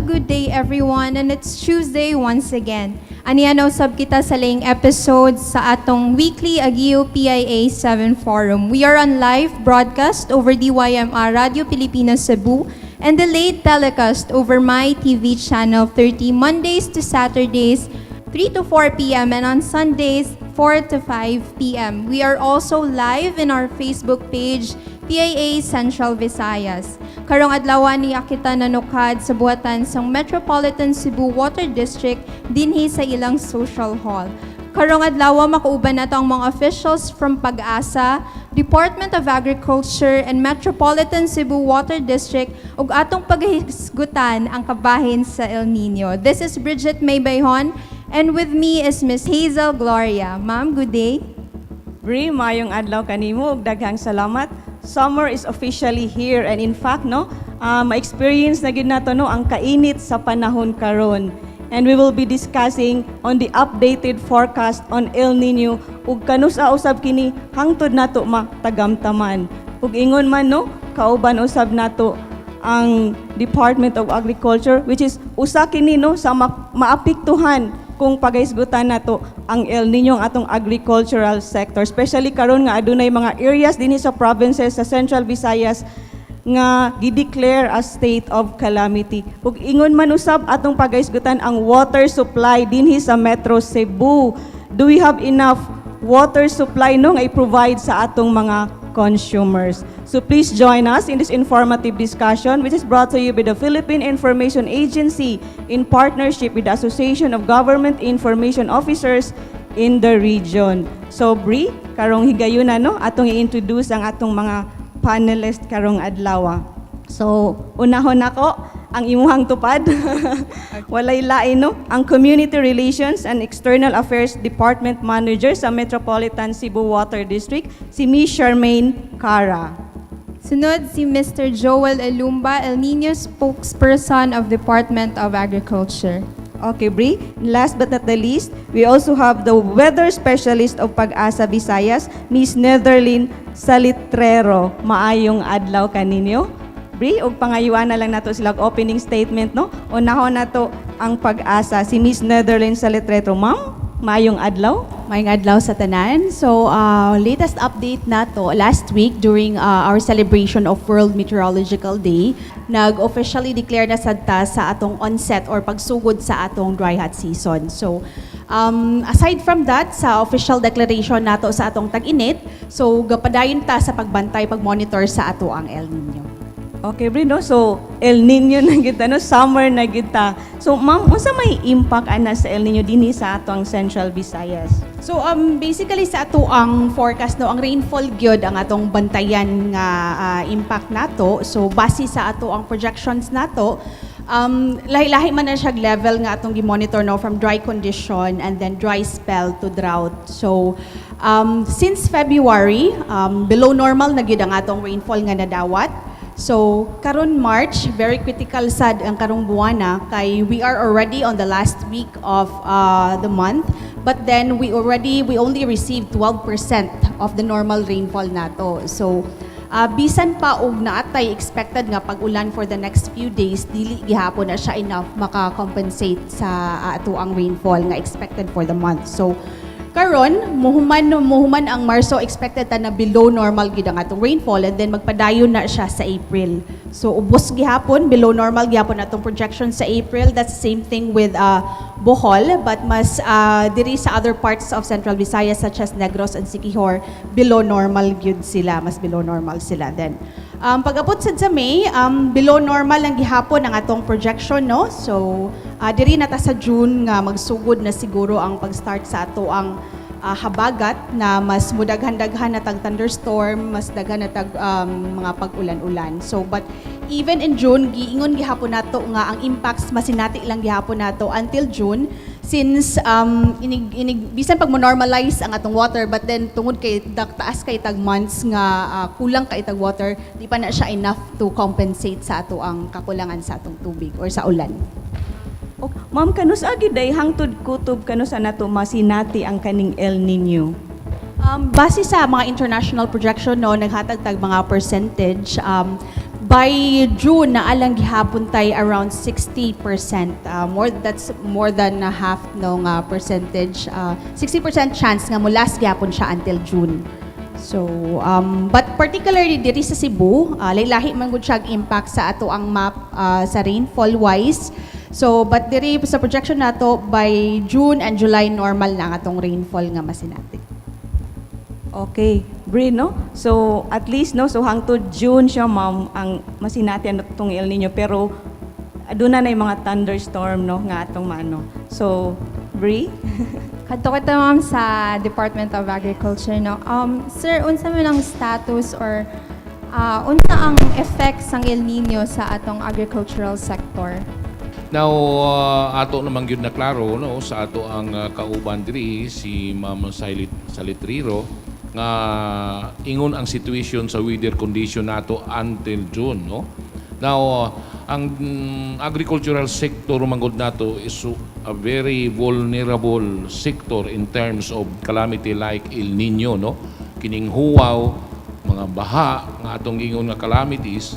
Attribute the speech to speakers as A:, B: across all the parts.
A: Good day, everyone, and it's Tuesday once again. Ania na usab kita sa laing episode sa atong weekly Agio PIA 7 Forum. We are on live broadcast over DYMR Radio Pilipinas Cebu and delayed telecast over My TV Channel 30, Mondays to Saturdays, 3 to 4 p.m. and on Sundays, 4 to 5 p.m. We are also live in our Facebook page, PIA Central Visayas. Karong adlaw niya kita nanukad sa buhatan sang Metropolitan Cebu Water District dinhi sa ilang social hall. Karong adlaw, makauban nato ang mga officials from PAGASA, Department of Agriculture and Metropolitan Cebu Water District ug atong paghisgutan ang kabahin sa El Nino. This is Bridget May Bayhon and with me is Miss Hazel Gloria. Ma'am, good day.
B: Bri, maayong adlaw kanimo ug daghang salamat. Summer is officially here and in fact, no, ma-experience na gyud nato, no, ang kainit sa panahon karon. And we will be discussing on the updated forecast on El Nino ug kanusa usab kini hangtod nato matagamtaman. Ug ingon man, no, kauban usab nato ang Department of Agriculture, which is usa kini, no, sa maapektuhan kung pagahisgutan nato ang El Nino, ang atong agricultural sector, especially karon nga adunay mga areas dinhi sa provinces sa Central Visayas nga gi-declare as state of calamity. Ug ingon man usab, atong pagahisgutan ang water supply dinhi sa Metro Cebu. Do we have enough water supply, no, nga i-provide sa atong mga consumers? So please join us in this informative discussion, which is brought to you by the Philippine Information Agency in partnership with the Association of Government Information Officers in the region. So Bri, karong higayuna, no, atong i-introduce ang atong mga panelist karong adlaw. So, unahon nako ang imuhang tupad. Walay lain, no, ang Community Relations and External Affairs Department Manager sa Metropolitan Cebu Water District, si Miss Charmaine Cara.
A: Sunod si Mr. Joel Elumba, El Nino spokesperson of Department of Agriculture.
B: Okay, Bri. Last but not the least, we also have the weather specialist of PAGASA Visayas, Miss Netherlin Salitrero. Maayong adlaw kaninyo. Bri, ug pangayuan na lang nato sila og opening statement, no? Unahon nato ang PAGASA, si Miss Netherlin Salitrero. Ma'am, maayong adlaw.
C: Maayong adlaw sa tanan. So, latest update nato last week during our celebration of World Meteorological Day, nag-officially declare na sad ta sa atong onset or pagsugod sa atong dry hot season. So, aside from that, sa official declaration nato sa atong tag-init, so gapadayon ta sa pagbantay, pag-monitor sa ato ang El Nino.
B: Okay, Bri, no? So, El Nino na kita, no? Summer na kita. So, ma'am, unsa may impact ana sa El Nino dinhi sa atong Central Visayas?
C: So basically sa ato ang forecast, no, ang rainfall gyud ang atong bantayan nga impact nato. So base sa ato ang projections nato, lahi-lahi man na siya level nga atong gi-monitor, no, from dry condition and then dry spell to drought. So since February, below normal na gyud ang atong rainfall nga nadawat. So, karon March, very critical sad ang karong buwana kay we are already on the last week of the month. But then we only received 12% of the normal rainfall nato. So, bisan pa og naatay expected nga pag-ulan for the next few days, dili gihapon na siya enough maka-compensate sa ato ang rainfall nga expected for the month. So, karon muhuman ang Marso, expected ta na below normal gid ang atong rainfall and then magpadayon na siya sa April. So ubos gihapon, below normal gihapon atong projection sa April. That's the same thing with Bohol, but mas diri sa other parts of Central Visayas such as Negros and Siquijor, below normal gyud sila, mas below normal sila then. Pag-abot sad sa May, below normal ang gihapon ang atong projection, no? So, diri na ta sa June nga magsugod na siguro ang pag-start sa ato ang habagat na mas mudaghan-daghan na tag thunderstorm, mas daghan na tag mga pag-ulan-ulan. So but even in June, giingon gihapon nato nga ang impacts masinati lang gihapon nato until June since inig bisan pag mo normalize ang atong water, but then tungod kay taas kay tag months nga kulang kay tag water, di pa na siya enough to compensate sa ato ang kakulangan sa atong tubig or sa ulan.
B: Oh, ma'am, kanus-a gyud day hangtod kutob kanus-a nato masinati ang kaning El Nino?
C: Base sa mga international projection, no, naghatag tag mga percentage, by June naa lang gihapon tay around 60%. More that's more than a half, no, nga percentage. 60% chance nga mo last gihapon siya until June. So, but particularly diri sa Cebu, lahi man gud siya ang impact sa ato ang map sa rainfall wise. So, but diri sa projection nato by June and July, normal na ang atong rainfall nga masinati.
B: Okay, Brie, no? So, at least, no? So, hangtod June siya, ma'am, ang masinati ang atong El Nino. Pero, aduna na yung mga thunderstorm, no? Nga atong maano. So, Brie?
A: Kadto kita, ma'am, sa Department of Agriculture, no. Sir, unsa man ang status or unsa ang effects sang El Nino sa atong agricultural sector?
D: Now, ato naman gyud na klaro, no, sa ato ang kauban diri si Ma'am Sailit Salitriro nga ingon ang situation sa weather condition nato until June, no. Now, ang agricultural sector manggod nato is a very vulnerable sector in terms of calamity like El Nino, no. Kining huwaw, mga baha nga atong ingon nga calamities,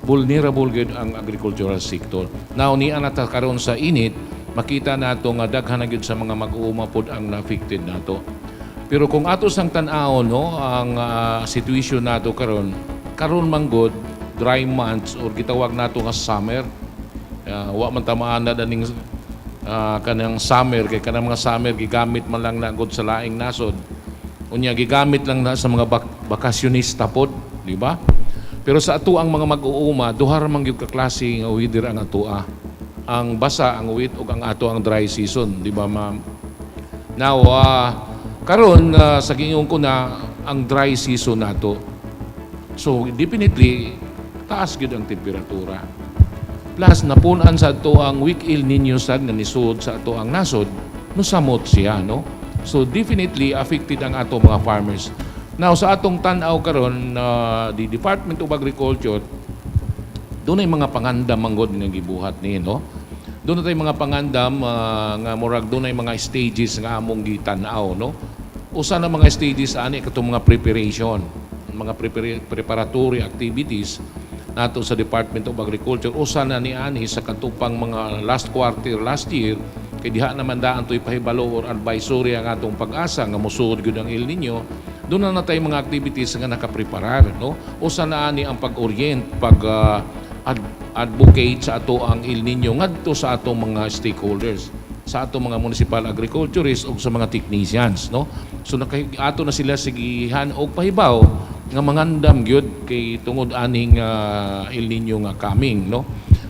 D: vulnerable gyud ang agricultural sector. Now niya na ta karon sa init, makita nato nga daghan na gyud sa mga mag-uuma pod ang na-affected nato. Pero kung ato sang tan-awon, no, ang situation nato karon, karon man gud dry months or gitawag nato nga summer. Wa man tamaan na daning kanang summer kay kanang mga summer gigamit man lang na gud sa laing nasod. Unya gigamit lang na sa mga bakasyonista pod, di ba? Pero sa ato ang mga mag-uuma, duha ra man gyud ka klase nga weather ang atoa. Ang basa ang wet ug ang ato ang dry season, di ba, ma'am? Now, karon sa giingon ko na ang dry season nato. So definitely taas gyud ang temperatura. Plus napun-an sa ato ang weak El Nino sad nga nisud sa ato ang nasod, no samot siya, no. So definitely affected ang ato mga farmers. Now sa atong tan-aw karon, the Department of Agriculture dunay mga pangandam manggod nga gibuhat ni, no. Dunay tay mga pangandam nga murag dunay mga stages nga among gitan-aw, no. Usa na mga stages ani katong mga preparation, mga preparatory activities nato sa Department of Agriculture. Usa na ni ani sa katupang mga last quarter last year kay diha naman daan to'y pahibalo or advisory ang atong PAGASA nga mosuod gyud ang El Nino. Doon na natay mga activities nga nakapreparar, no. Usa na ani ang pag-orient, pag advocate sa ato ang El Nino ngadto sa atong mga stakeholders, sa atong mga municipal agriculturists ug sa mga technicians, no. So naka, ato na sila sigihan og pahibaw nga mangandam gyud kay tungod aning El Nino nga coming, no.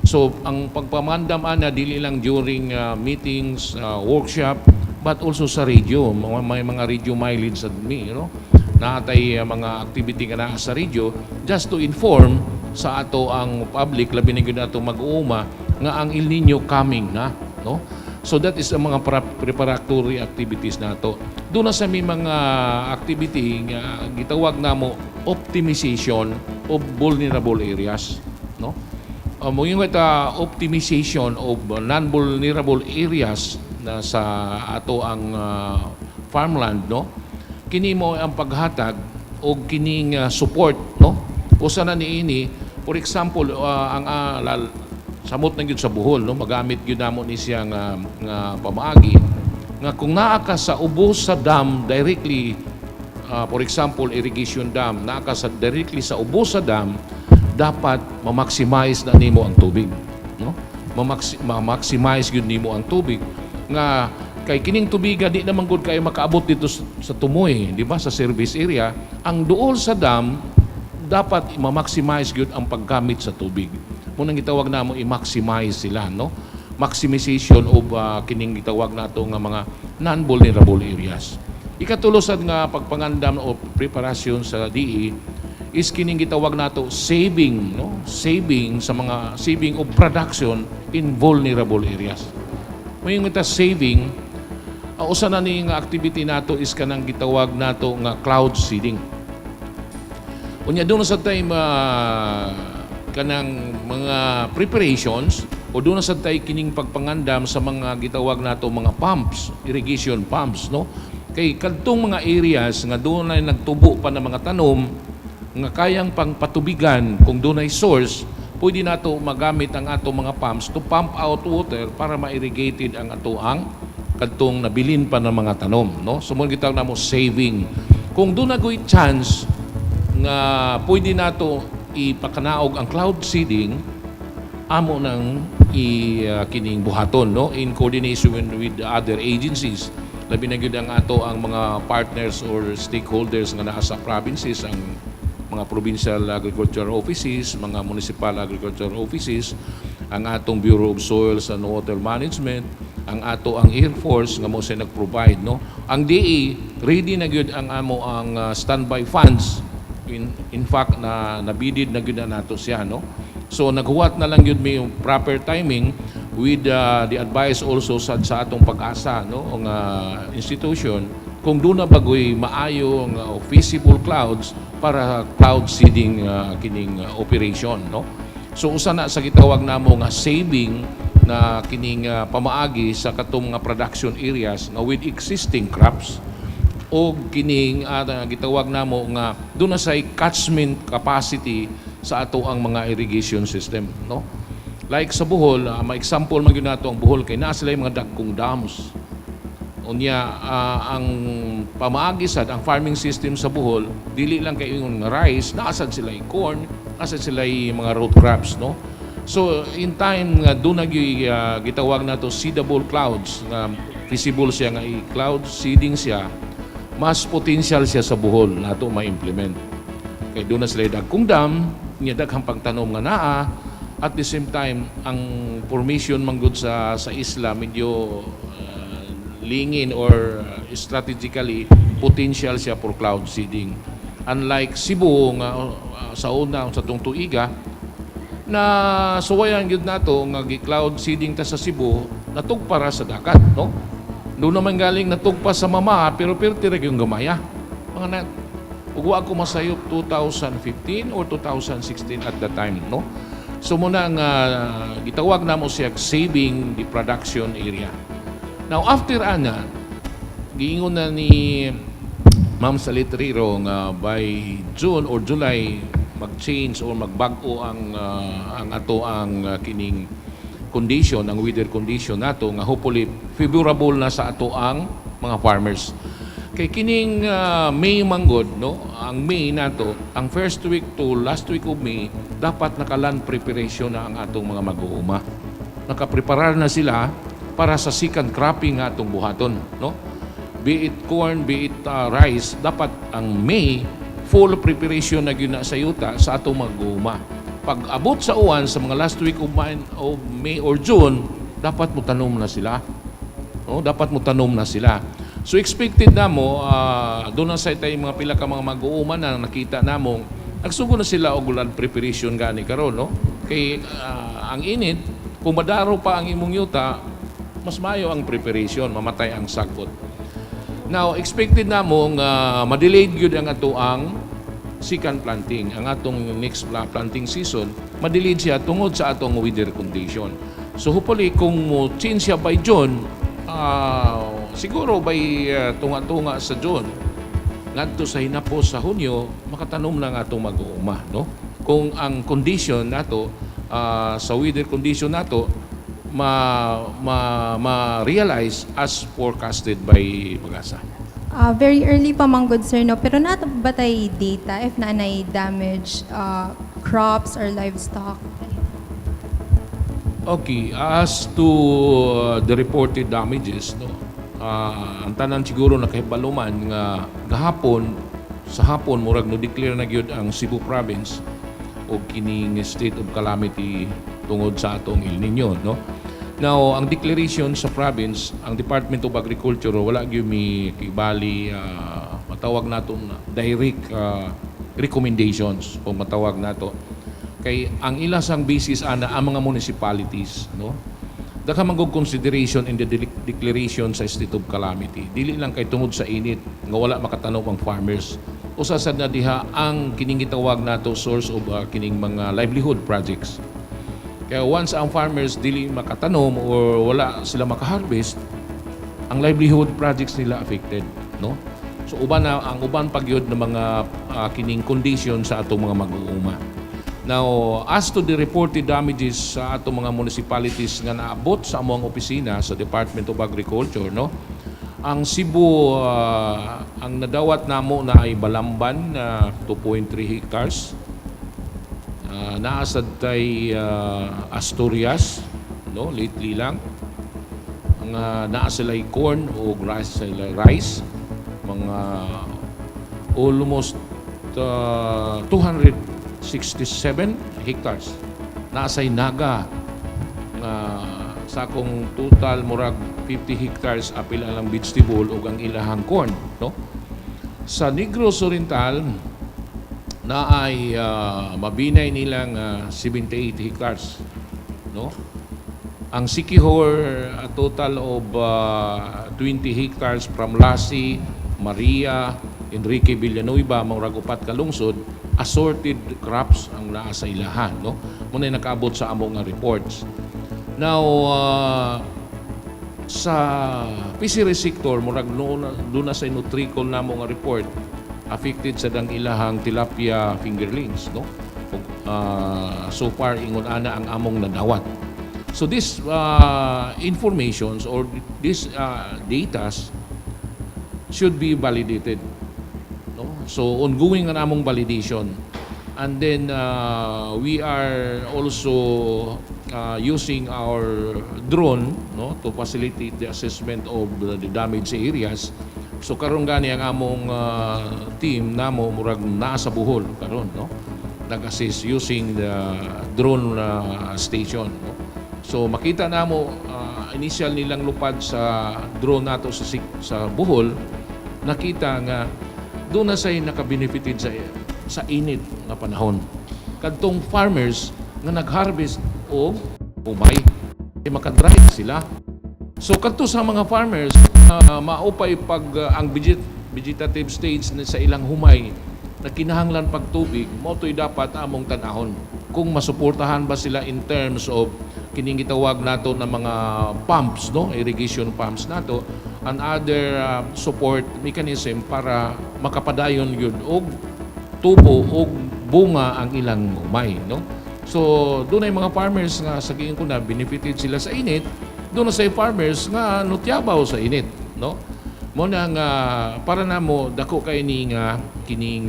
D: So ang pagpamandam ana dili lang during meetings, workshop, but also sa radio. May mga radio mileage sa me, natay mga activity nga naa sa radio just to inform sa ato ang public, labi na gyud ato mag-uuma, nga ang El Nino coming na, no. So that is ang mga preparatory activities nato. Doon na sa may mga activity nga gitawag namo optimization of vulnerable areas, no. Mo yung optimization of non-vulnerable areas na sa ato ang farmland, no. Kini mo ang paghatag og kining support, no. Usa na niini, for example, ang samot na gyud sa Bohol, no, magamit gyud namo ni siya nga pamaagi nga kung naa ka sa ubos sa dam directly, for example, irrigation dam, naa ka sa directly sa ubos sa dam, dapat ma-maximize na nimo ang tubig, no. Ma-maximize gyud nimo ang tubig nga kay kining tubiga di naman gud kayo makaabot dito sa tumoy, di ba, sa service area. Ang duol sa dam, dapat ma-maximize gyud ang paggamit sa tubig. Munang gitawag namo i-maximize sila, no, maximization of kining gitawag nato nga mga non-vulnerable areas. Ikatulo sad nga pagpangandam o preparasyon sa DA is kining gitawag nato saving, no, saving sa mga saving of production in vulnerable areas. Moingon ta saving, usa na ni nga activity nato is kanang gitawag nato nga cloud seeding. Unya duna sad tay kanang mga preparations o duna sad tay kining pagpangandam sa mga gitawag nato mga pumps, irrigation pumps, no? Kay kadtong mga areas nga dunay nagtubo pa ng mga tanom nga kayang pangpatubigan kung dunay source, pwede nato magamit ang ato mga pumps to pump out water para ma-irrigated ang ato ang kadtong nabilin pa ng mga tanom, no? So mo gitawag namo saving. Kung duna goy chance nga pwede nato ipakanaog ang cloud seeding, amo nang i kining buhaton, no, in coordination with the other agencies, labi na gyud ang ato ang mga partners or stakeholders nga naa sa provinces, ang mga provincial agriculture offices, mga municipal agriculture offices, ang atong Bureau of Soils and Water Management, ang ato ang Air Force nga mo siya nag-provide, no. Ang DA, ready na gyud ang amo ang standby funds. In fact, na nabidid na gyud na nato siya, no. So naghuwat na lang gyud mi yung proper timing with the advice also sa atong PAGASA, no, ang institution, kung duna bagoy maayo nga feasible clouds para cloud seeding kining operation, no. So usa na sa gitawag namo nga saving na kining pamaagi sa katong mga production areas nga with existing crops o kining gitawag namo nga duna say catchment capacity sa ato ang mga irrigation system, no. Like sa Bohol, ma-example man gyud nato ang Bohol kay naa sila yung mga dagkong dams. Unya ang pamaagi sad ang farming system sa Bohol, dili lang kay ingon nga rice, naa sad sila corn, naa sad sila mga root crops, no. So in time nga duna gyud gitawag nato seedable clouds nga feasible siya nga i-cloud seeding siya, mas potential siya sa Bohol nato ma-implement. Kay duna sila dagkong dam, nya daghang pagtanom nga naa, at the same time ang formation manggod sa isla medyo lingin or strategically potential siya for cloud seeding. Unlike Cebu nga sa una sa tong tuiga na suwayan gyud nato nga gi-cloud seeding ta sa Cebu, natugpa ra sa dagat, no. Duna man galing natugpa sa mama, pero perti ra gyud gamaya. Mga na ug wa ko masayop, 2015 or 2016 at the time, no. So muna nga gitawag namo siya saving the production area. Now after ana, giingon na ni Ma'am Salitrero nga by June or July mag-change or magbag-o ang ato ang kining condition, ang weather condition nato nga hopefully favorable na sa ato ang mga farmers. Kay kining May manggod, no, ang May nato, ang first week to last week of May, dapat naka-land preparation na ang atong mga mag-uuma. Nakapreparar na sila para sa second cropping nga atong buhaton, no? Be it corn, be it rice, dapat ang May full preparation na gyud na sa yuta sa atong mag-uuma. Pag abot sa uwan sa mga last week of May or June, dapat mo tanom na sila. No, dapat mo tanom na sila. So expected na mo, duna na sa tay mga pila ka mga mag-uuma na nakita namo nagsugod na sila og land preparation gani karon, no. Kay ang init, kung madaro pa ang imong yuta, mas maayo ang preparation, mamatay ang sagbot. Now, expected na mo nga ma-delayed gyud ang ato ang second planting, ang atong next planting season, ma-delayed siya tungod sa atong weather condition. So hopefully kung mo change siya by June, siguro by tunga-tunga sa June, ngadto sa hinapos sa Hunyo, makatanom na nga atong mag-uuma, no? Kung ang condition nato sa weather condition nato ma ma ma-realize as forecasted by PAGASA.
A: Very early pa man gud, sir, no? Pero naa ba tay data if naa nay damage crops or livestock?
D: Okay, as to the reported damages, no, ang tanan siguro nakahibalo man nga gahapon sa hapon murag no declare na gyud ang Cebu Province og kining state of calamity tungod sa atong El Niño, no. Now, ang declaration sa province, ang Department of Agriculture wala gyud mi kibali matawag nato na direct recommendations kung matawag nato. Kay ang ila sang basis ana ang mga municipalities, no? Daghan man gud consideration in the declaration sa state of calamity. Dili lang kay tungod sa init nga wala makatanom ang farmers. Usa sad na diha ang kining gitawag nato source of kining mga livelihood projects. Kaya once ang farmers dili makatanom or wala sila makaharvest, ang livelihood projects nila affected, no? So uban na ang uban pagyud ng mga kining condition sa atong mga mag-uuma. Now, as to the reported damages sa atong mga municipalities nga naabot sa among opisina sa Department of Agriculture, no? Ang Cebu, ang nadawat namo na ay Balamban na 2.3 hectares. Naa sad tay Asturias, no, lately lang. Ang naa sila'y corn o rice, sila rice, mga almost 267 hectares. Naa say Naga nga sa akong total murag 50 hectares apil ang vegetable ug ang ilahang corn, no? Sa Negros Oriental, na ay mabinay nilang 78 hectares, no? Ang Siquijor, a total of 20 hectares from Lasi, Maria, Enrique Villanueva, murag upat ka lungsod, assorted crops ang naa sa ilahan, no? Muna nakaabot sa among nga reports. Now, sa fishery sector, murag no, doon na sa inutricol namo nga report, affected sa dang ilahang tilapia fingerlings, no? Ug, so far ingon ana ang among nadawat. So this informations or this datas should be validated, no? So ongoing ang among validation. And then we are also using our drone, no, to facilitate the assessment of the damaged areas. So karon gani ang among team namo murag naa sa Bohol karon, no? Nag-assist using the drone station, no? So makita namo initial nilang lupad sa drone nato sa Bohol, nakita nga doon na say nakabenefited sa init nga panahon. Kadtong farmers nga nag-harvest og humay, eh, makadry sila. So kadto sa mga farmers maupay pag ang vegetative stage na sa ilang humay na kinahanglan pagtubig, mao to'y dapat among tan-ahon. Kung masuportahan ba sila in terms of kining gitawag nato na mga pumps, no, irrigation pumps nato and other support mechanism para makapadayon yun og tubo og bunga ang ilang humay, no? So doon ay mga farmers nga sa giingon ko na benefited sila sa init, doon na sa farmers nga nutyabaw sa init, no? Mo na nga para namo dako kay ni nga kining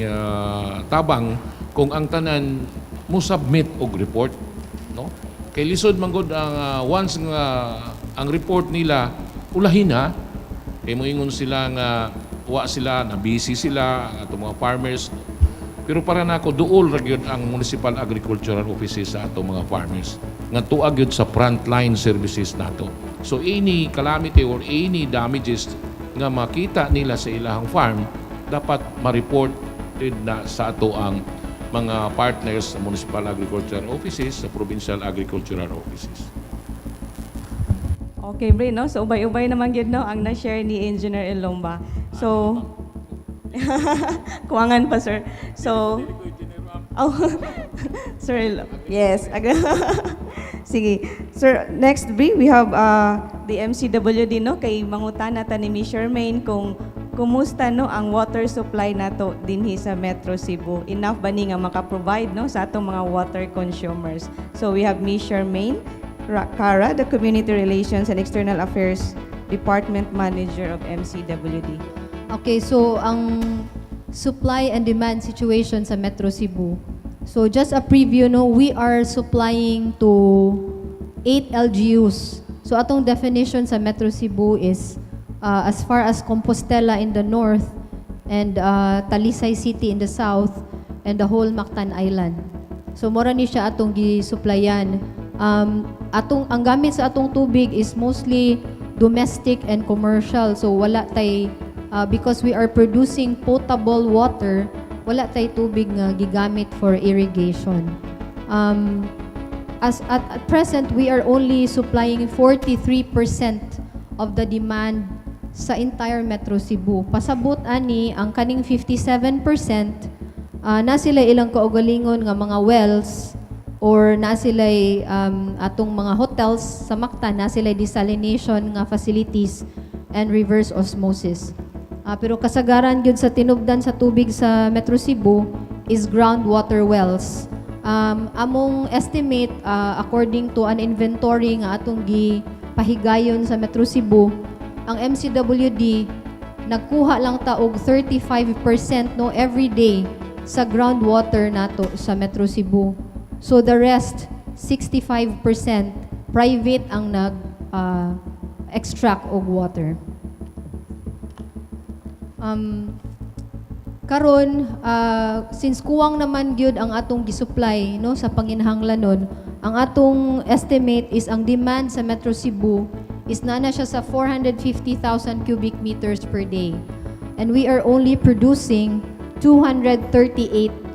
D: tabang kung ang tanan mo submit og report, no? Kay lisod man gud ang once nga ang report nila ulahin na kay moingon sila nga wa sila na busy sila ang atong mga farmers. Pero para nako, duol ra gyud ang municipal agricultural offices sa atong mga farmers nga tuag gyud sa frontline services nato. So any calamity or any damages nga makita nila sa ilahang farm, dapat ma-reported na sa ato ang mga partners sa municipal agricultural offices, sa provincial agricultural offices.
B: Okay, Bri, no? So, ubay-ubay naman gyud, no, ang na-share ni Engineer Elomba. So, kuwangan pa, sir. So, oh, sir, yes. Sige. Sir, next, Bri, we have the MCWD, no? Kay mangutana ta ni Miss Charmaine kung kumusta, no, ang water supply nato dinhi sa Metro Cebu. Enough ba ni nga maka-provide, no, sa atong mga water consumers? So we have Miss Charmaine Cara, the Community Relations and External Affairs Department Manager of MCWD.
E: Okay, so ang supply and demand situation sa Metro Cebu. So just a preview, no, we are supplying to 8 LGUs. So atong definition sa Metro Cebu is as far as Compostela in the north and Talisay City in the south and the whole Mactan Island. So mora ni siya atong gi-supplyan. Atong ang gamit sa atong tubig is mostly domestic and commercial. So wala tay because we are producing potable water, wala tay tubig nga gigamit for irrigation. As at present, we are only supplying 43% of the demand sa entire Metro Cebu. Pasabot ani ang kaning 57%, na sila ilang kaugalingon nga mga wells or na sila atong mga hotels sa Mactan, na sila desalination nga facilities and reverse osmosis. Pero kasagaran gyud sa tinubdan sa tubig sa Metro Cebu is groundwater wells. Among estimate, according to an inventory nga atong gipahigayon sa Metro Cebu, ang MCWD nagkuha lang ta og 35%, no, every day sa groundwater nato sa Metro Cebu. So the rest, 65%, private ang nag extract og water. Karon, since kuwang naman gyud ang atong gisupply, no, sa panginahanglanon, ang atong estimate is ang demand sa Metro Cebu is naa na siya sa 450,000 cubic meters per day. And we are only producing 238,000.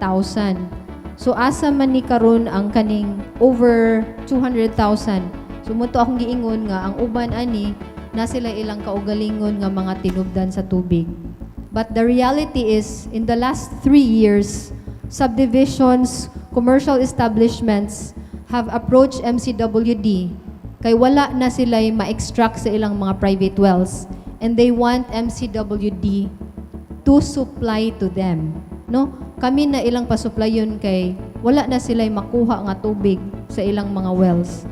E: So asa man ni karon ang kaning over 200,000? So mao to akong giingon nga ang uban ani na sila ilang kaugalingon nga mga tinubdan sa tubig. But the reality is, in the last 3 years, subdivisions, commercial establishments have approached MCWD kay wala na sila ma-extract sa ilang mga private wells and they want MCWD to supply to them. No? Kami na ilang pasuplayon kay wala na sila makuha nga tubig sa ilang mga wells.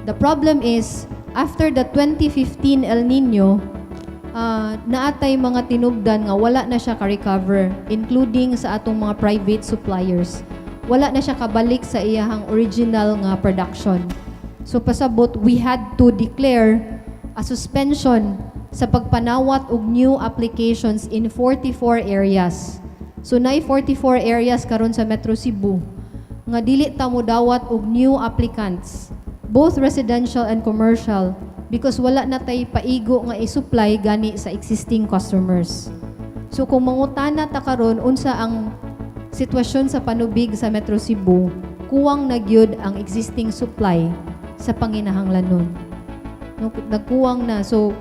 E: The problem is, after the 2015 El Nino, naa tay mga tinubdan nga wala na siya ka-recover, including sa atong mga private suppliers. Wala na siya kabalik sa iyahang original nga production. So pasabot, we had to declare a suspension sa pagpanawat og new applications in 44 areas. So naay 44 areas karon sa Metro Cebu nga dili ta modawat og new applicants, both residential and commercial, because wala na tay paigo nga i-supply gani sa existing customers. So kung mangutana ta karon unsa ang sitwasyon sa panubig sa Metro Cebu, kuwang na gyud ang existing supply sa panginahanglanon. No, nagkuwang na. So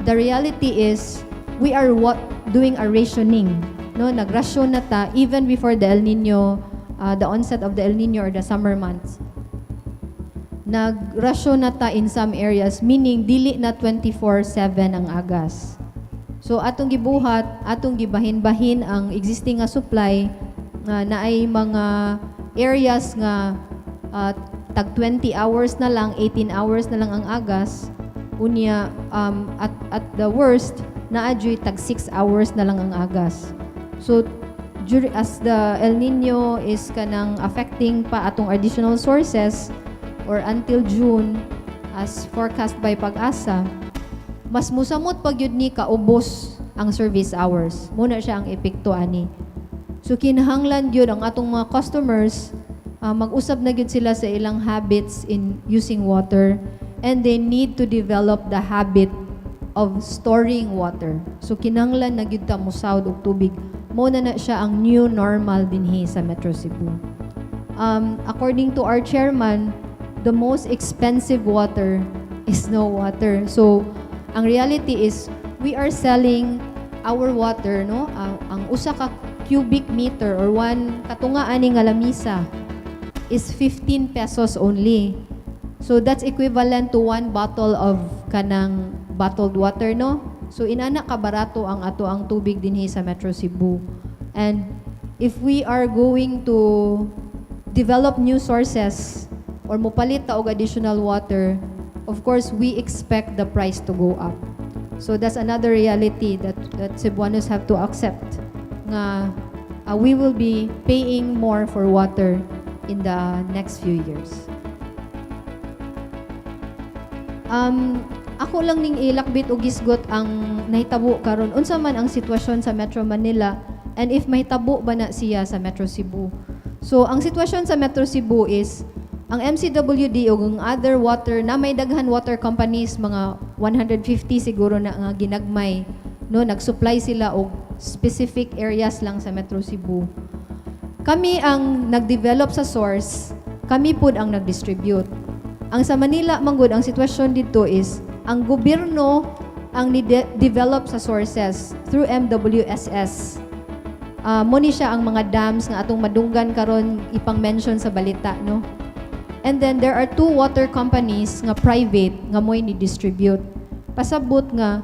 E: the reality is we are what doing a rationing. No, nagrasyon na ta even before the El Nino, the onset of the El Nino or the summer months. Nagrasyon na ta in some areas, meaning dili na 24/7 ang agas. So atong gibuhat, atong gibahin-bahin ang existing nga supply nga naay mga areas nga tag 20 hours na lang, 18 hours na lang ang agas. Unya at the worst, naa juy tag 6 hours na lang ang agas. So as the El Nino is kanang affecting pa atong additional sources or until June as forecast by PAGASA, mas musamot pag yun ni kaubos ang service hours. Mao na siya ang epekto ani. So kinahanglan gyud ang atong mga customers, mag-usab na gyud sila sa ilang habits in using water and they need to develop the habit of storing water. So kinahanglan na gyud ta mosawd og tubig. Mao na na siya ang new normal dinhi sa Metro Cebu. According to our chairman, the most expensive water is no water. So, ang reality is we are selling our water, no? Ang usa ka cubic meter or one katunga ani nga lamisa is 15 pesos only. So that's equivalent to one bottle of kanang bottled water, no? So inana ka barato ang ato ang tubig dinhi sa Metro Cebu. And if we are going to develop new sources or mopalit ta og additional water, of course we expect the price to go up. So that's another reality that Cebuanos have to accept nga we will be paying more for water in the next few years. Ako lang ning ilakbit og gisgot ang nahitabo karon, unsa man ang sitwasyon sa Metro Manila and if mahitabo ba na siya sa Metro Cebu. So ang sitwasyon sa Metro Cebu is Ang MCWD ug ang other water na may daghan water companies, mga 150 siguro na nga ginagmay, no, nag-supply sila og specific areas lang sa Metro Cebu. Kami ang nag-develop sa source, kami pud ang nag-distribute. Ang sa Manila manggod, ang sitwasyon dito is ang gobyerno ang ni-develop sa sources through MWSS. Mo ni siya ang mga dams nga atong madunggan karon, ipang-mention sa balita, no? And then there are two water companies nga private nga mo'y ni-distribute. Pasabot nga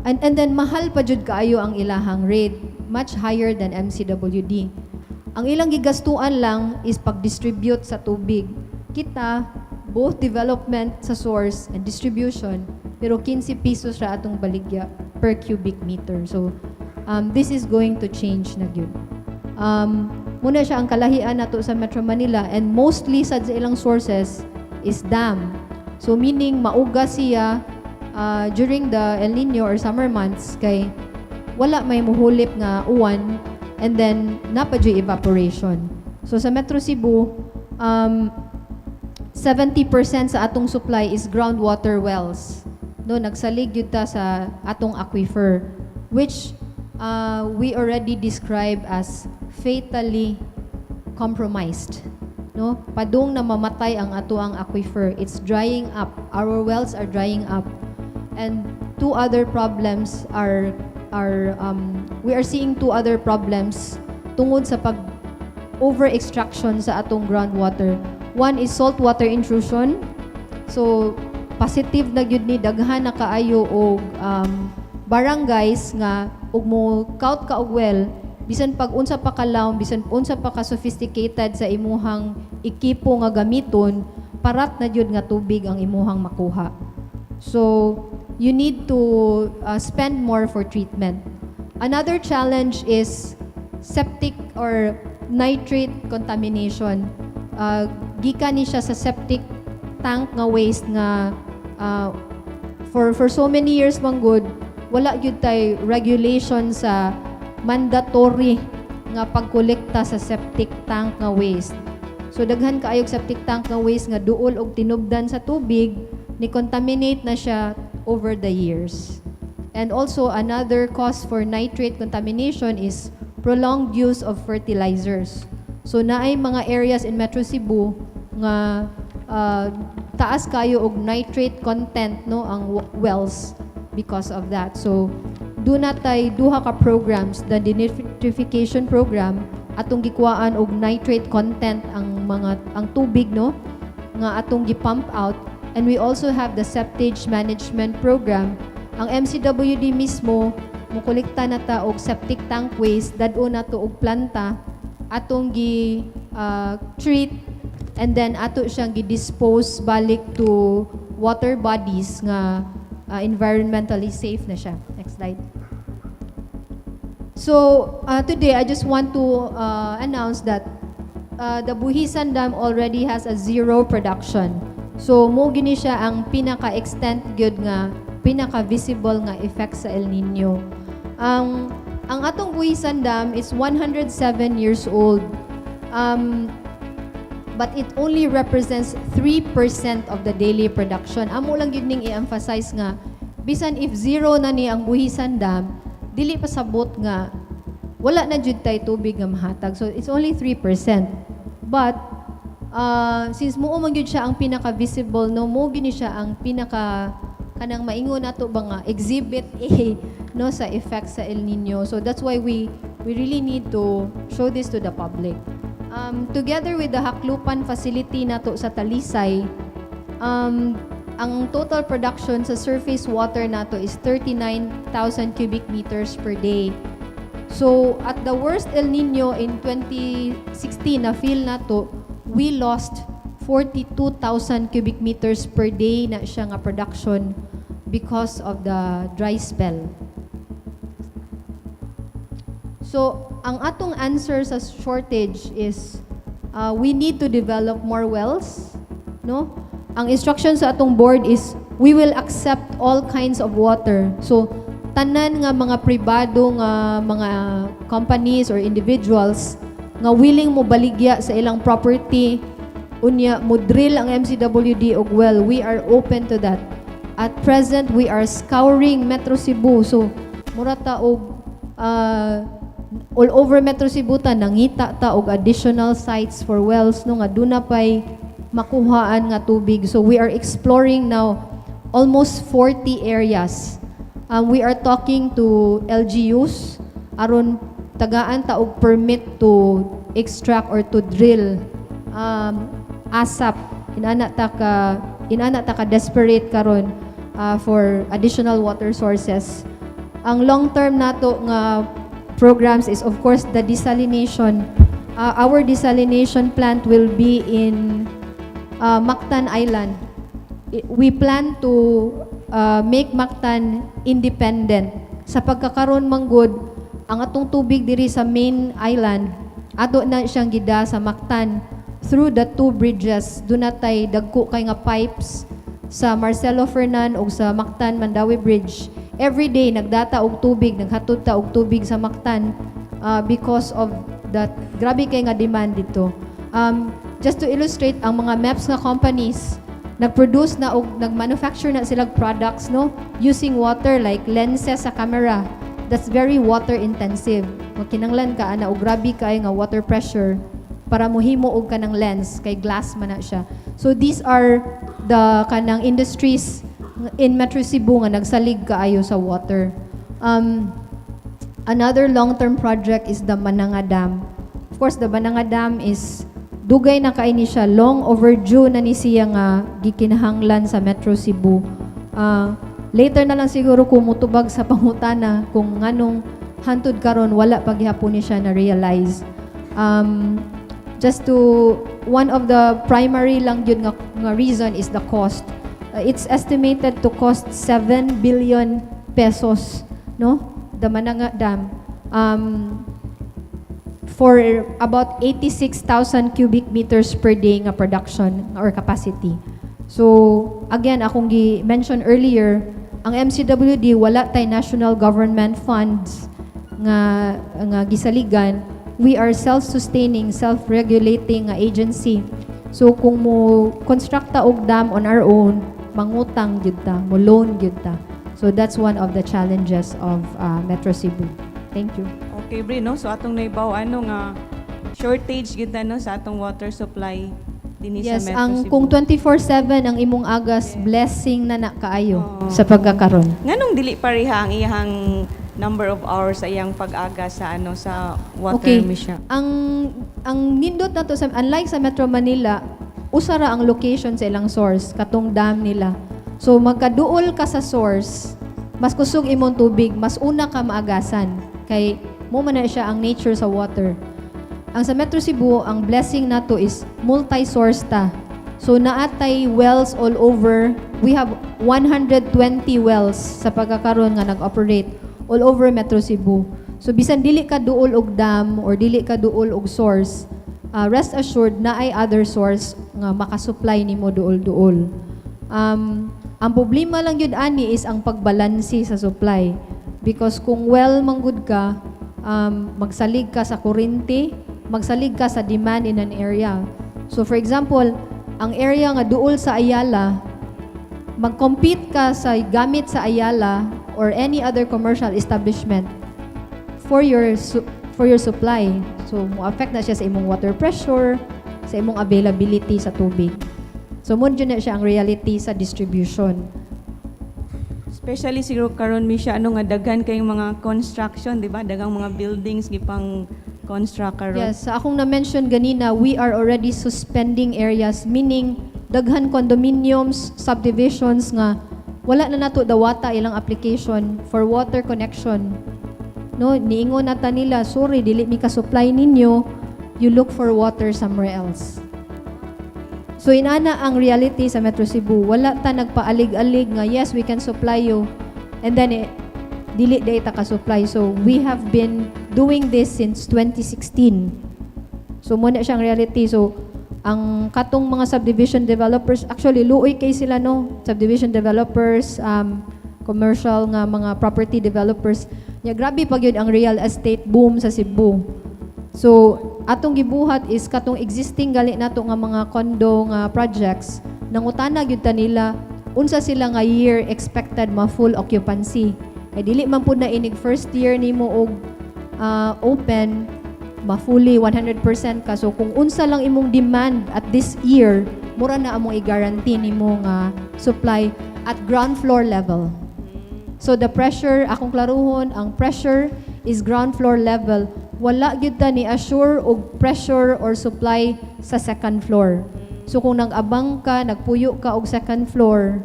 E: and then mahal pa jud kaayo ang ilahang rate, much higher than MCWD. Ang ilang gigastuan lang is pag-distribute sa tubig. Kita, both development sa source and distribution, pero 15 pesos ra atong baligya per cubic meter. So, this is going to change na gyud. Muna siya ang kalahian nato sa Metro Manila, and mostly sad sa ilang sources is dam. So meaning mauga siya during the El Nino or summer months kay wala may muhulip nga uwan and then naa pa juy evaporation. So sa Metro Cebu, 70% sa atong supply is groundwater wells. No, nagsalig gyud ta sa atong aquifer, which we already describe as fatally compromised. No? Padung na mamatay ang atoang aquifer. It's drying up. Our wells are drying up. And two other problems are we are seeing two other problems tungod sa pag over extraction sa atong groundwater. One is saltwater intrusion. So positive na gyud ni, daghan na kaayo og barangays nga ug mo count ka og well, bisan pag unsa pa ka lawom, bisan unsa pa ka sophisticated sa imuhang ekipo nga gamiton, parat na gyud nga tubig ang imuhang makuha. So you need to spend more for treatment. Another challenge is septic or nitrate contamination. Gikan ni siya sa septic tank nga waste nga for so many years man gud wala gyud tay regulation sa mandatory nga pagkolekta sa septic tank nga waste. So daghan kaayog septic tank nga waste nga duol og tinubdan sa tubig, ni contaminate na siya over the years. And also another cause for nitrate contamination is prolonged use of fertilizers. So naay mga areas in Metro Cebu nga taas kayo og nitrate content, no, ang wells because of that. So duna tay duha ka programs, the denitrification program, atong gikuhaan og nitrate content ang mga ang tubig, no, nga atong gi-pump out, and we also have the septage management program. Ang MCWD mismo mokolekta na ta og septic tank waste, dad-on nato og planta, atong gi treat and then ato siyang gi-dispose balik to water bodies nga environmentally safe na siya. Next slide. So, today I just want to announce that the Buhisan Dam already has a zero production. So, mo gini siya ang pinaka-extent gyud nga pinaka-visible nga effect sa El Nino. Ang atong Buhisan Dam is 107 years old. But it only represents 3% of the daily production. Amo lang gyud ning i-emphasize nga bisan if zero na ni ang Buhisan Dam, dili pa sabot nga wala na jud tay tubig nga mahatag. So it's only 3%. But since mao man gyud siya ang pinaka-visible, no, mo gini siya ang pinaka kanang maingon nato ba nga exhibit A, no, sa effect sa El Nino. So that's why we really need to show this to the public. Together with the Jaclupan facility nato sa Talisay, ang total production sa surface water nato is 39,000 cubic meters per day. So, at the worst El Nino in 2016 na feel nato, we lost 42,000 cubic meters per day na siya nga production because of the dry spell. So, ang atong answer sa shortage is we need to develop more wells, no? Ang instruction sa atong board is we will accept all kinds of water. So, tanan nga mga pribado nga mga companies or individuals nga willing mo baligya sa ilang property Unya mo drill ang MCWD og well, we are open to that. At present, we are scouring Metro Cebu. So mura ta og all over Metro Cebu ta nangita ta og additional sites for wells, no, nga duna pay makuhaan nga tubig. So we are exploring now almost 40 areas. We are talking to LGUs aron tagaan ta og permit to extract or to drill ASAP. Inana ta ka desperate karon for additional water sources. Ang long term nato nga programs is, of course, the desalination. Our desalination plant will be in Mactan Island. We plan to make Mactan independent. Sa pagkakaron manggod, ang atong tubig diri sa main island, ato na siyang gida sa Mactan through the two bridges. Duna tay dagko kay nga pipes sa Marcelo Fernan ug sa Mactan Mandaue Bridge. Every day nagdata og tubig, naghatod ta og tubig sa Mactan because of that grabe kay nga demand dito. Just to illustrate, ang mga MEPS nga companies nag-produce na og nag-manufacture na sila products, no, using water, like lenses sa camera. That's very water intensive. Magkinanglan ka ana og grabe kay nga water pressure para mohimo og kanang lens kay glass man na siya. So these are the kanang industries in Metro Cebu nga nagsalig kaayo sa water. Another long-term project is the Mananga Dam. Of course, the Mananga Dam is dugay na kay ni siya, long overdue na ni siya nga gikinahanglan sa Metro Cebu. Later na lang siguro ko mutubag sa pangutana kung nganong hantud karon wala pa gihapon ni siya na realize. Just to one of the primary lang yun nga reason is the cost. It's estimated to cost 7 billion pesos, no? The Mananga Dam. For about 86,000 cubic meters per day nga production or capacity. So, again, akong gi-mention earlier, ang MCWD wala tay national government funds nga gisaligan. We are self-sustaining, self-regulating nga agency. So kung mo construct ta og dam on our own, mangutang gyud ta, mo loan gyud ta. So that's one of the challenges of Metro Cebu. Thank you.
B: Okay, Bri, no? So atong naibaw ano nga shortage gid na, no, sa atong water supply dinhi
E: Yes,
B: sa Metro
E: ang
B: Cebu.
E: kung 24/7 ang imong agas, blessing na na kaayo
B: Oo.
E: Sa pagkakaron.
B: Nganong dili pareha ang iyang number of hours sa iyang pag-aga sa ano, sa water, Misha?
E: Ang nindot nato sa, unlike sa Metro Manila, usa ra ang location sa ilang source, katong dam nila. So magkaduol ka sa source, mas kusog imong tubig, mas una ka maagasan kay mo man na siya ang nature sa water. Ang sa Metro Cebu, ang blessing nato is multi-source ta. So naatay wells all over. We have 120 wells sa pagkakaroon nga nag-operate all over Metro Cebu. So bisan dili ka duol og dam or dili ka duol og source, rest assured naay other source nga makasupply nimo duol-duol. Ang problema lang yun ani is ang pagbalansi sa supply. Because kung well manggud ka, magsalig ka sa kuryente, magsalig ka sa demand in an area. So for example, ang area nga duol sa Ayala, mag-compete ka sa gamit sa Ayala or any other commercial establishment for your supply. So mo affect na siya sa imong water pressure, sa imong availability sa tubig. So mo na siya ang reality sa distribution.
B: Especially siguro karon, Misha, ano nga daghan kayong mga construction, di ba? Daghang mga buildings gipang construct karon.
E: Yes, sa akong na-mention ganina, we are already suspending areas, meaning daghan condominiums, subdivisions nga wala na nato dawata ilang application for water connection. No, niingon na ta nila, "Sorry, dili mi ka-supply ninyo, you look for water somewhere else." So inana ang reality sa Metro Cebu. Wala ta nagpaalig-alig nga yes, we can supply you. And then eh, dili diay ta ka-supply. So we have been doing this since 2016. So mo na siyang reality. So ang katong mga subdivision developers, actually luoy kay sila, no, subdivision developers, commercial nga mga property developers. Nya grabe pag yun ang real estate boom sa Cebu. So atong gibuhat is katong existing gali nato nga mga condo nga projects, nangutana gyud ta nila unsa sila nga year expected ma full occupancy. Kay dili man pud na inig first year nimo og open ma-fully 100% ka. So kung unsa lang imong demand at this year, mura na among i-guarantee nimo nga supply at ground floor level. So the pressure, akong klaruhon, ang pressure is ground floor level. Wala gyud ta ni assure og pressure or supply sa second floor. So kung nag-abang ka, nagpuyo ka og second floor,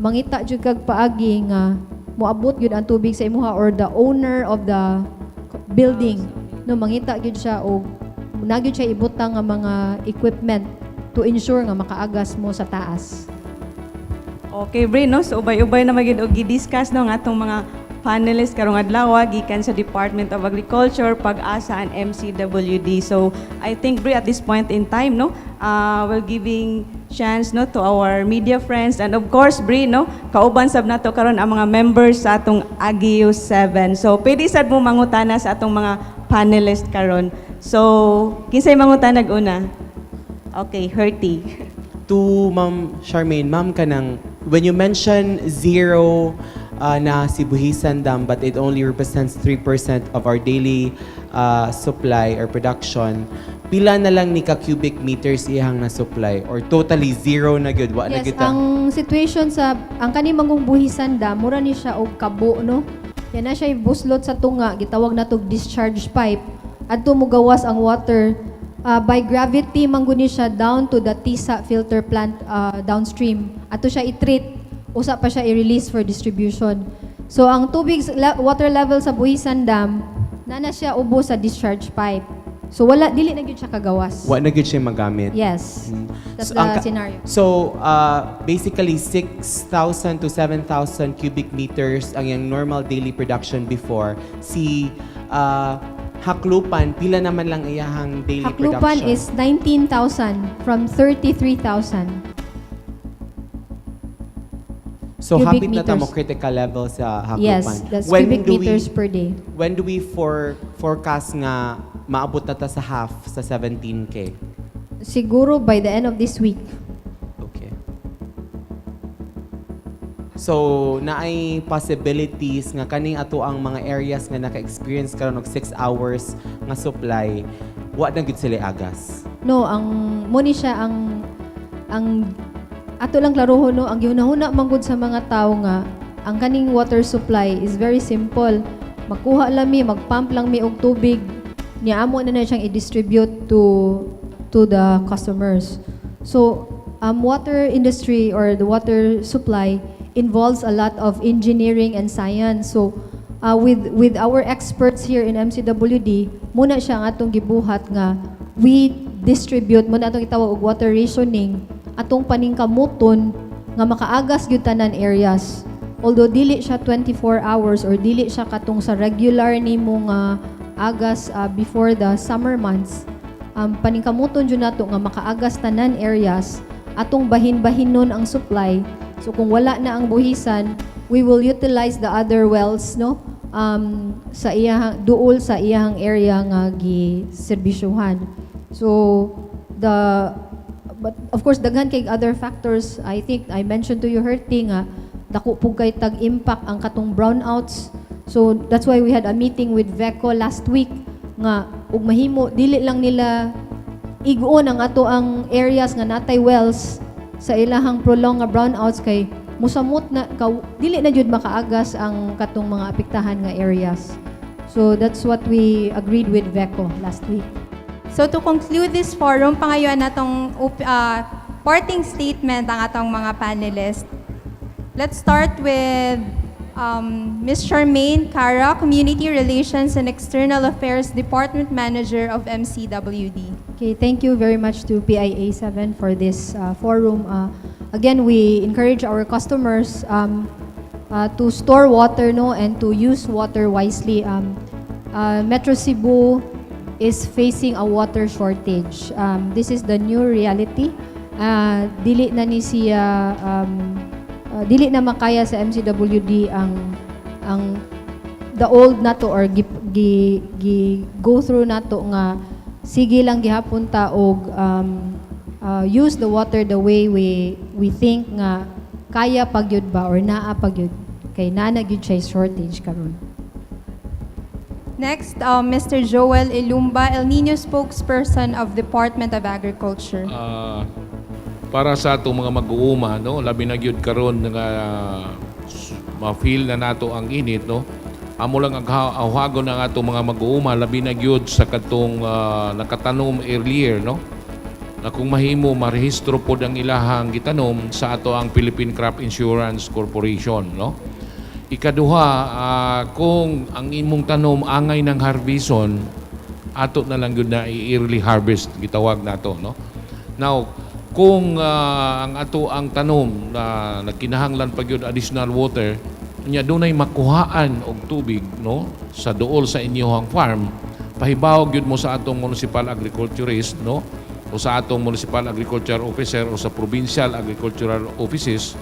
E: mangita jud kag paagi nga moabot gyud ang tubig sa imuha or the owner of the building, no, mangita gyud siya og na gyud siya ibutang nga mga equipment to ensure nga makaagas mo sa taas.
B: Okay, Bri, no? So, ubay-ubay na magyud og gi-discuss, no, ang atong mga panelists karong adlaw gikan sa Department of Agriculture, Pag-asa and MCWD. So, I think, Bri, at this point in time, no, we're giving chance, no, to our media friends and of course, Bri, no, kauban sab nato karon ang mga members sa atong Ageo 7. So, pwede sad mo mangutana sa atong mga panelists karon. So, kinsay mangutana una? Okay, Herty.
F: To Ma'am Charmaine, ma'am, kanang when you mention zero na si Buhisan Dam but it only represents 3% of our daily supply or production, pila na lang ni ka cubic meters iyang na supply or totally zero na gyud, wa na
E: Yes,
F: gyud ta?
E: Ang situation sa ang kani mangong Buhisan Dam, mura ni siya og kabo, no. Yan na siya buslot sa tunga, gitawag na tog discharge pipe. Adto mo gawas ang water by gravity man guni siya down to the Tisa filter plant downstream. Ato siya i-treat, usa pa siya i-release for distribution. So ang tubig water level sa Buhisan Dam na siya ubos sa discharge pipe. So wala, dili na gyud siya kagawas.
F: Wa na gyud siya magamit.
E: Yes. That's
F: So,
E: the
F: ang
E: scenario.
F: So, basically, 6,000 to 7,000 cubic meters ang yung normal daily production before. Si Jaclupan, pila naman lang iyahang daily
E: Jaclupan
F: production?
E: is 19,000 from 33,000
F: So,
E: cubic
F: hapit na ta mo
E: meters.
F: Critical level sa Jaclupan.
E: Yes, that's cubic meters per day.
F: When do we forecast nga maabot na ta sa half sa 17K?
E: Siguro by the end of this week.
F: Okay. So, naay possibilities nga kaning ato ang mga areas nga naka-experience karon og 6 hours nga supply, wa na gyud sila agas?
E: No, ang mo ni siya ang ato lang klarohon, no, ang gihunahuna manggod sa mga tao nga ang kaning water supply is very simple. Magkuha lang mi, magpump lang mi og tubig, niya amo na na siyang i-distribute to the customers. So, water industry or the water supply involves a lot of engineering and science. So, with our experts here in MCWD, muna siya ang atong gibuhat nga we distribute muna atong itawag og water rationing, atong paningkamuton nga makaagas gyud tanan areas. Although dili siya 24 hours or dili siya katong sa regular nimo nga agas before the summer months, paningkamuton jud nato nga makaagas tanan areas, atong bahin-bahinon ang supply. So kung wala na ang Buhisan, we will utilize the other wells, no, sa iyahang duol sa iyahang area nga gi serbisyuhan. So the but of course daghan kay other factors. I think I mentioned to you, Herty, nga dako pug kay tag impact ang katong brownouts. So that's why we had a meeting with VECO last week nga ug mahimo dili lang nila iguon ang ato ang areas nga natay wells sa ilahang prolong nga brownouts kay musamot na ka, dili na jud makaagas ang katong mga apektahan nga areas. So that's what we agreed with VECO last week.
A: So to conclude this forum, pangayoan natong parting statement ang atong mga panelists. Let's start with Ms. Charmaine Cara, Community Relations and External Affairs Department Manager of MCWD.
E: Okay, thank you very much to PIA 7 for this forum. Again, we encourage our customers to store water, no, and to use water wisely. Metro Cebu is facing a water shortage. This is the new reality. Dili na ni siya dili na makaya sa MCWD ang the old nato or gi go through nato nga Sige lang gihapon ta og use the water the way we think nga kaya pa gyud ba or naa pa gyud, kay naa na gyud siya shortage karon.
A: Next, Mr. Joel Elumba, El Nino spokesperson of Department of Agriculture.
D: Para sa atong mga mag-uuma, no, labi na gyud karon nga ma-feel na nato ang init, no. Amo lang ang awhagon ang atong mga mag-uuma, labi na gyud sa katong nakatanom earlier, no, na kung mahimo marehistro pod ang ilahang gitanom sa ato ang Philippine Crop Insurance Corporation, no. Ikaduha, kung ang imong tanom angay ng harveston, ato na lang gyud na i-early harvest gitawag nato, no. Now, kung ang ato ang tanom na nagkinahanglan pa gyud additional water nya, dunay makuhaan og tubig, no, sa duol sa inyong farm, pahibaw gyud mo sa atong municipal agriculturist, no, o sa atong municipal agriculture officer o sa provincial agricultural offices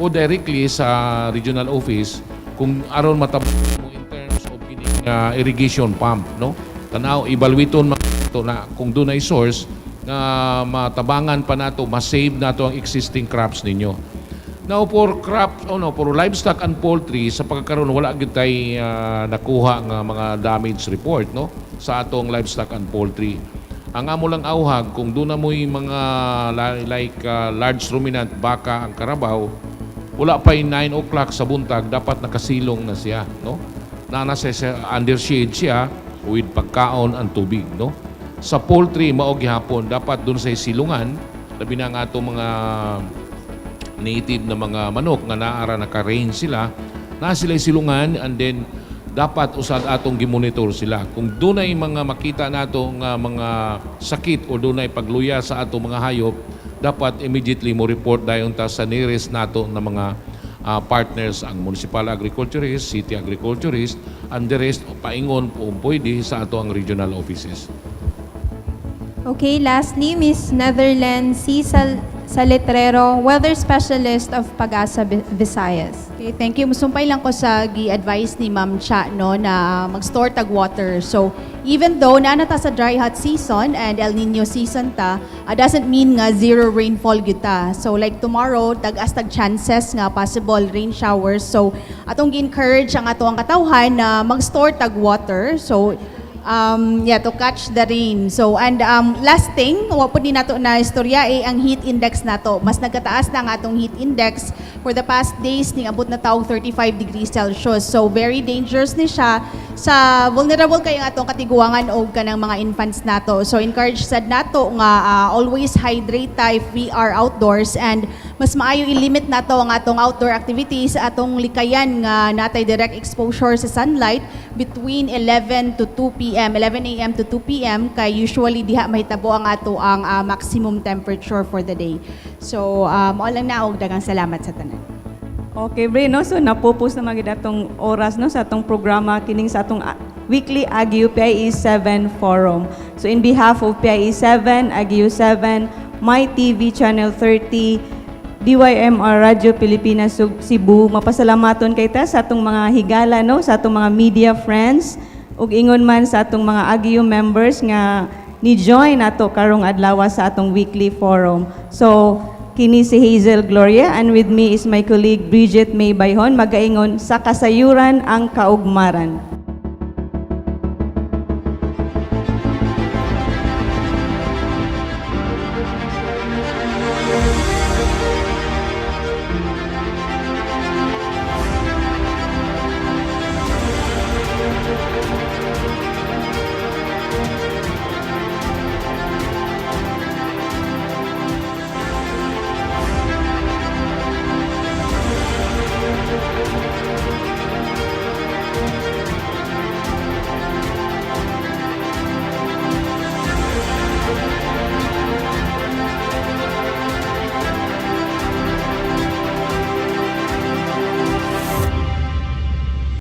D: o directly sa regional office kung aron matabang mo in terms of kining irrigation pump, no. Tanaw, evaluaton man to na kung dunay source nga matabangan pa nato, ma-save nato ang existing crops ninyo. Now, for crops, oh no, for livestock and poultry, sa pagkakaroon wala gyud tay nakuha nga mga damage report, no, sa atong livestock and poultry. Ang amo lang auhag, kung duna mo'y mga like large ruminant, baka, ang karabaw, wala pa 9 o'clock sa buntag, dapat nakasilong na siya, no? Na nasa siya, under shade siya with pagkaon ang tubig, no? Sa poultry, mao gihapon, dapat dun sa silungan, labi na ang atong mga native na mga manok nga naara naka-range sila, na sila silungan, and then dapat usad atong gimonitor sila. Kung dunay mga makita nato nga mga sakit o dunay pagluya sa atong mga hayop, dapat immediately mo report dayon ta sa nearest nato na mga partners, ang municipal agriculturist, city agriculturist, and the rest paingon kung pwede sa ato ang regional offices.
A: Okay, lastly, Miss Netherlands C. Salitrero, weather specialist of PAGASA Visayas.
C: Okay, thank you. Musumpay lang ko sa gi-advise ni Ma'am Cha, no, na mag-store tag water. So, even though naa na ta sa dry hot season and El Nino season ta, doesn't mean nga zero rainfall gyud ta. So, like tomorrow, tag-as tag chances nga possible rain showers. So, atong gi-encourage ang ato ang katawhan na mag-store tag water. So, yeah, to catch the rain. So, and last thing, wa po ni nato na istorya eh, ang heat index nato. Mas nagkataas na ang atong heat index for the past days, ning abot na ta og 35 degrees Celsius. So, very dangerous ni siya sa vulnerable kay ang atong katiguangan o kanang mga infants nato. So, encourage sad nato nga always hydrate ta if we are outdoors and mas maayo i-limit nato ang atong outdoor activities, atong likayan nga natay direct exposure sa sunlight between 11 to 2 p.m., 11 a.m. to 2 p.m. kay usually diha mahitabo ang ato ang maximum temperature for the day. So, all lang na og daghang salamat sa tanan.
B: Okay, Bre, no? So, napupos na gyud atong oras, no, sa atong programa, kining sa atong weekly AGU PIE 7 Forum. So, in behalf of PIE 7, AGU 7, My TV Channel 30, DYMR Radyo Pilipinas Cebu, mapasalamaton kay ta sa atong mga higala, no, sa atong mga media friends, ug ingon man sa atong mga AGU members nga ni join nato karong adlaw sa atong weekly forum. So, kini si Hazel Gloria and with me is my colleague Bridget May Bayhon, magaingon sa kasayuran ang kaugmaran.